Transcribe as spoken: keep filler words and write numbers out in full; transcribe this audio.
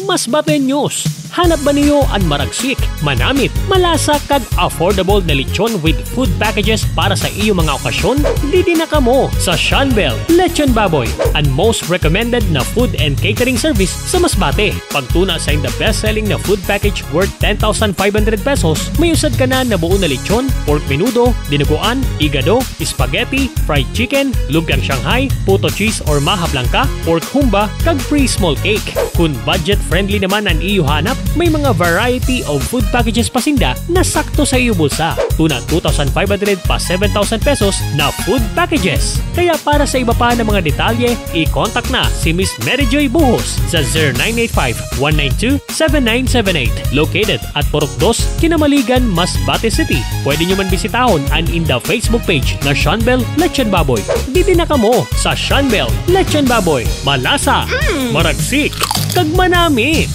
Masbate News. Hanap ba niyo an maragsik, manamit, malasa kag affordable na lechon with food packages para sa iyo mga okasyon? Didi na kamo sa Shanbel Lechon Baboy, an most recommended na food and catering service sa Masbate. Pagtuna sa inda best-selling na food package worth ten thousand five hundred pesos, may usad kana na buo na lechon, pork menudo, dinuguan, igado, spaghetti, fried chicken, lumpiang Shanghai, puto cheese or maja blanca, pork humba, kag free small cake. Kon budget-friendly naman an iyo hanap, may mga variety of food packages pa sinda na sakto sa iyo bulsa. Tuna two thousand five hundred pa seven thousand pesos na food packages. Kaya para sa iba pa na mga detalye, i-contact na si Miss Mary Joy Buhos sa zero nine eight five, one nine two, seven nine seven eight, located at Purok Dos, Kinamaligan, Masbate City. Pwede niyo man bisitahon an inda Facebook page na Shanbel Lechon Baboy. Didi na kamo sa Shanbel Lechon Baboy. Malasa, maragsik, kag manamit.